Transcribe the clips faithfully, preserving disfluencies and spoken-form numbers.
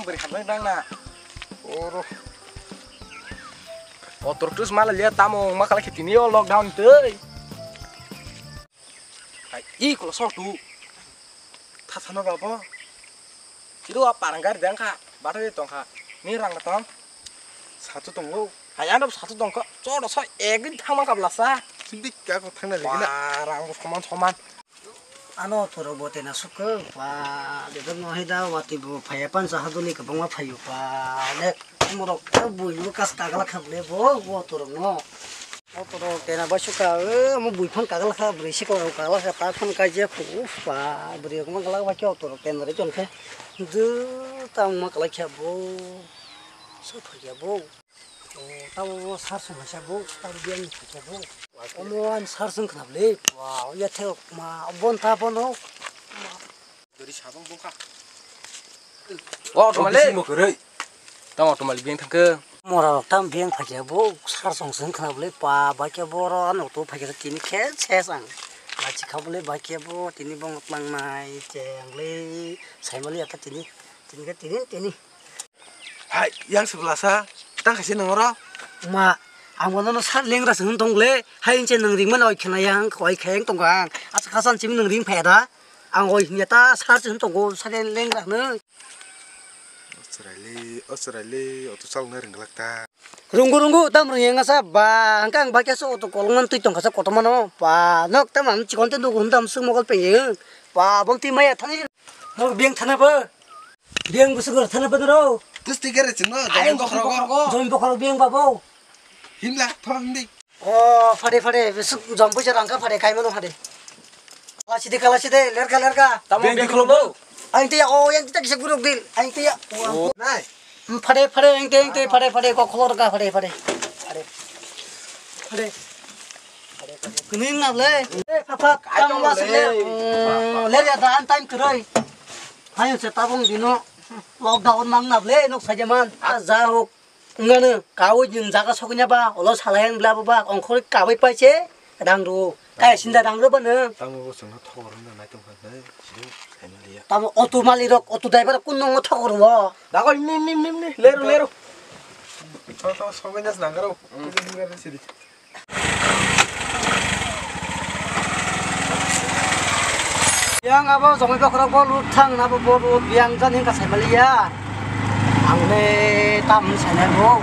Bwrwi hamjak nang na. Oro. Otorok tus mala liya tamo ma kala khe tini o lockdown tei. Hai, i kolo sok tu. Tha thano babo. Chiro a parang gari dang kha, bathai tong kha. Ni rang tong. Satu tongo. Hai, ano satu tong kha. Choro so ek din thangma kha blasa. Sindi ka ko thangna legi na. Wah, rang bo soman soman. Ano toro bo tena sukha. Wah, de no heda wati bo phaya pansa haduli ka bangma phayu pa. Le morok bui bo kas kagala kha le bo, bo toro no. O toro tena bai suka, eh, omo buiphang kaglakha, bwrwi sikla rok kaglakha, ta phano kaijak, uf, ba, bwrwi rok ma glak bai khe o toro tena ri tongkhe. Dw, tamo ma kwlai khe bo. Sa phai khe bo. O, tamo sar song kha bo, tamo biyang ni kha bo. Omo ani sar song khna le. Wa, ya the ma bon ta bono. Gari sabang bongkha. O, auto malik. Bisingo kwrwi. Tamo auto malik beng thangkhe. Mora rok tam beng phaikhe bo sar song song khna bole pa, baikhe boro ano to phaikhe tini khe ses ang. Lachi kha bole baikhe bo tini bong tlangnai cheng le saimali ata tini, tini khe tini, tini. Hai, yang sebelah sa, tang khaisi nang oro. Ma, ang bono no sar lengra se hwn tong le, hai inche nang ring mano oi khna yang, oi khayang tong ang. Asa khasan chimi nang ring phaya da. Ang oi hinya ta sar chwng tongo, sare lengra hwnwi. O chwraile, o chwraile, auto chaloknai rwngwlak ta. Rwnggo, rwnggo, tam rwngya ngasa ba, hwnkhe ang bakya se auto kolokmani twi tongkha se kotormano. Ba, nok tam ang chikon te nugo hwn tam swk mokol pengye. Ba, bom twi maya thani. Nok beng thana ba. Beng bwswk thana ba noro. Twsti gere chwngno, ayang jomin bokhorogo. Jomin bokhorogo beng ba bo. Himla, thong di. O, phade, phade, besuk jom puisa rangka phade, kaimano phade. Kala sidi, kala sidi, lerka, lerka. Tamo beng beng khulumbo. Aing tiya, o, yang kita kisa guruk dil. Aing tiya. O. Nai. Hmm, phade, phade, aing tiya, aing tiya, phade, phade, kok kholor ka, phade, phade. Phade. Phade. Kuning na le. Eh, phak, phak, tamo le. Hmm, ler ya, dan time kuroi. Hayo se tabung dino. Lockdown mang na le, nok sajaman. Ah, ja hok. Wngkha nw, kawi nwng jaga sokya ba, ulo salai ang bla ba, ongkhorwi kawi paise, rang rw. Kaya sinda rang rw ba nw. Tamo bo chwngno thogor wngna nai tongkha nai, sidi khaina liya. Tamo auto malik rok, auto driver rok kun nongo thogor wo. Dago, imni, imni, imni, imni, leru, leru. To, to, sokya jas nang rw. Hmm. Sidi, sidi, sidi. Yang abo jongoi bokhorok bo lut thang na bo, bo lut yang jan hingka sai maliya. Ang le tam sai na bo.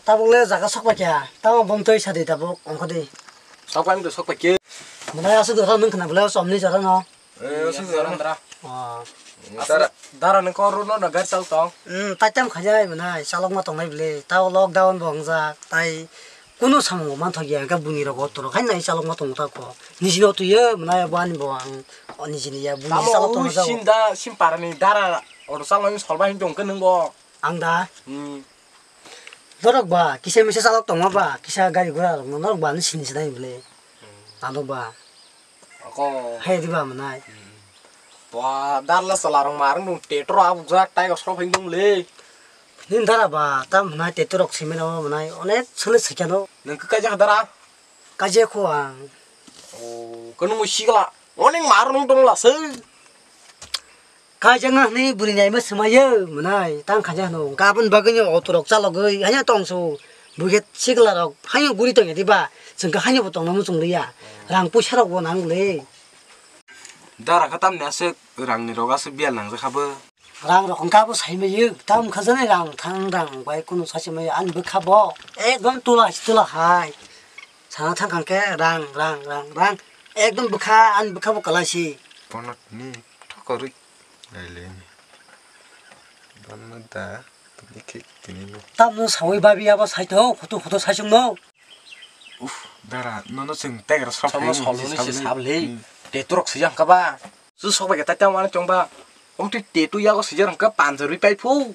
Tabuk le jaga sok pai kha. Tamo bom twi sa di tabuk ongkho di. Sok pai, sok pai khe. Mwnai aswk dwsa nwng khna bwlai o chomni jora no. Eh, aswk jora no. Dara. Oh. Dara. Dara nwng kor no na gari chal tong. Hmm, tai tam khaijai mwnai chalok ma tongnai bwle. Tao lockdown bo wngjak tai kunu samung man thok ya ga buni rok auto rok hai nai chalok ma tong ta ko. Nisi no twi ye mwnai bo ani bo ang nisi ni ya buni chalok tong jak. Tamo ui sim da sim para ni dara auto chal nai sol bai tong khe nwng bo. Ang da? Hmm. Norok ba, kisa misa chalok tongma ba, kisa gari gura rok no norok ba, ani sini sinai bwle. Hmm. Ano ba. Ako. Hai di ba mwnai. Hmm. Ba, darla sala rok marung nung tetor abuk jak tai osro phai nung le. Nin dara ba, tam mwnai tetor rok simi no mwnai, onek sule sikano. Nung khe kaijak dara? Kaijak kho ang. Oh, kunu mo sikla. Onek marung nung tongla se. Kaijakna hwnwi bwrwi naima swmaiyo mwnai tang khaina hwno. Gabon bagwino auto rok chalogwi hanya tongsu. Buikhe sikla rok haino guri tongya diba? Chwng khe haino bo tongna muchung liya. Rang puisa rok bo nang le. Dara kha tamni aswk rangni rok aswk biyal nangjak kha bo. Rang rok hwnkha bo saimaiyo. Tam khajaknai rang thang rang bai kunu sachi maiyo ani bwkha bo. Ekdom tula si tula hai. Sana thang khe rang, rang, rang, rang. Ekdom bwkha, ani bwkha bo kwlai si. Bono tini thokorwi naileni. Bono da tini khe tini bo. Tamno sawi babi abo saito, photo, photo saisungno. Uf, dara, nono chwng tegra sab. Samo khaini soloni se sable. Hmm. Teturok sijak kha ba. Su sok bai khe tai tamo ani chong ba. Om twi tetu yago sijak kha panjari pai phu.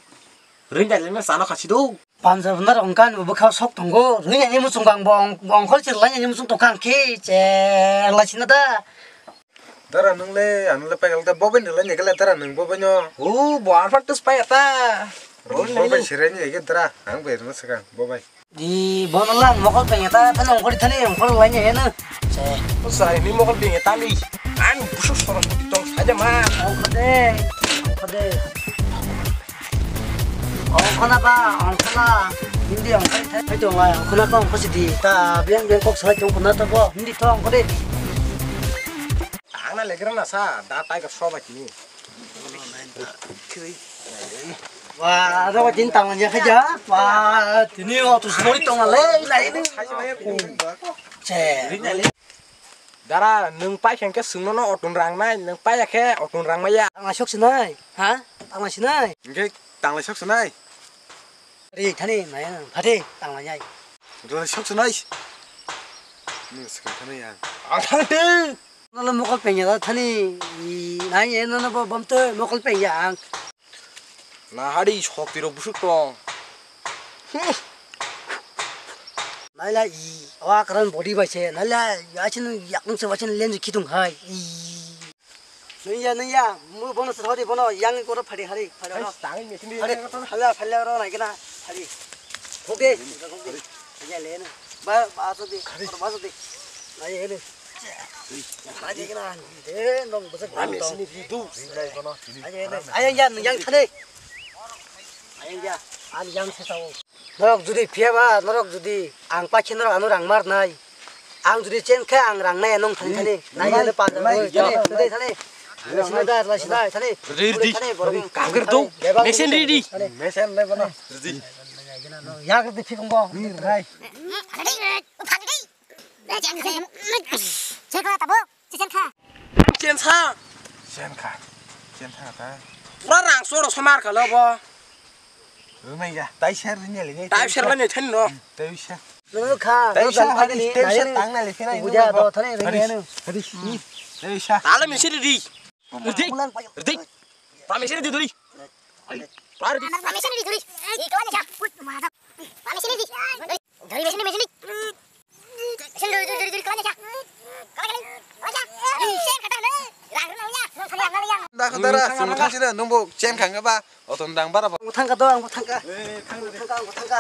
Ring dai lema sano kha si do. Panjab hwnda rok wngkha ani bo bwkha o sok tongo. Rwngya ni muchung bang bo ong-, ongkhor chirlai ni muchung tongkha ang khe che lai sina da. Dara nwng le ano le paikal da bobai ni lai ni khe le dara nwng bobai no. O bo arphan tus pai ata. Bobai sirai ni khe dara ang bai rwna swkang bobai. Di bono lang mokol pengeta thani ongkori thani ongkor lainye heno. Sai ni mokol pengeta ni. Ani busuk sorok tong saja ma. Ongkode. Ongkode. Ongkona ba ongkona. Hindi ongkori thai tong lai ongkona ba ongkosi di. Ta biang biang kok sai tong kona to bo. Hindi to ongkode. Tangna legra na sa da tai ka soba kini. Wa, ada wa jin tang ya khaja. Wa, tini o tu sumori tong le, lai ni. Che. Dara, nwng pai khe swngno no otun rang nai, nwng pai khe otun rang maya. Tang la sok sinai, ha? Tang la sinai. Hingke tang la sok sinai. Ri thani nai, phati tang la nai. Ri sok sinai. Nwng swkang thani ya. Ang thang twi. Nono mokol pengya da thani, i, nai, e, nono bo bom to mokol pengya ang. Na hari sokti rok busuk tong. Hmm. Naila, i, awa karan body bai se, naila, ya chin, yakung se, wa chin, lenju kitung hai, i. Nungya, nungya, mu bono sa thodi bono, yang koro phadi hari, phadi ro. Hai, tangi mesin di. Hari, phala, phala ro, nai kena, hari. Hoge, hoge. Ya le na. Ba, ba so di, ba so di. Nai, hele. Aja kena, eh, nong besar. Ayang ya, yang thane. Ayang ya, an yang sesao. Norok judi phiya ba, norok judi ang pakhe norok ano rang mar nai. Ang judi chen khe ang rang nai nong thani thani. Nai thani pa. Thani, thani. Sina da, sina thani. Ridi. Kagir do. Mesen ridi. Mesen le bana. Ridi. Ya ke di phikong bo. Rai. Chen kha. Chen sa. Chen kha. Chen kha ta. Pura rang soro somar kha lo bo. Rumai ya. Tai ser ni le. Tai ser le ni then no. Tai ser. Nunu kha. Tai ser tang na le phina. Buja do thani ri ni. Tai ser. Tai ser. Tala mi siri ri. Ri. Ri. Pura mi siri ri. Pura ri. Pura mi siri ri. Pura mi siri ri. Dori, mesin, mesin, dori. Mesin, dori, dori, dori, dori, kemana, Cak? Kemana kali? Kemana, Cak? Ih, sen kata, ne? Rang, rang, ya. Rang, rang, rang, rang. Dah, kata, dah, sungguh tak sih, dah, nunggu, sen kang apa? Oton dang bara, Pak. Ang thangka, do, ang thangka. Eh, thangka, thangka, ang thangka.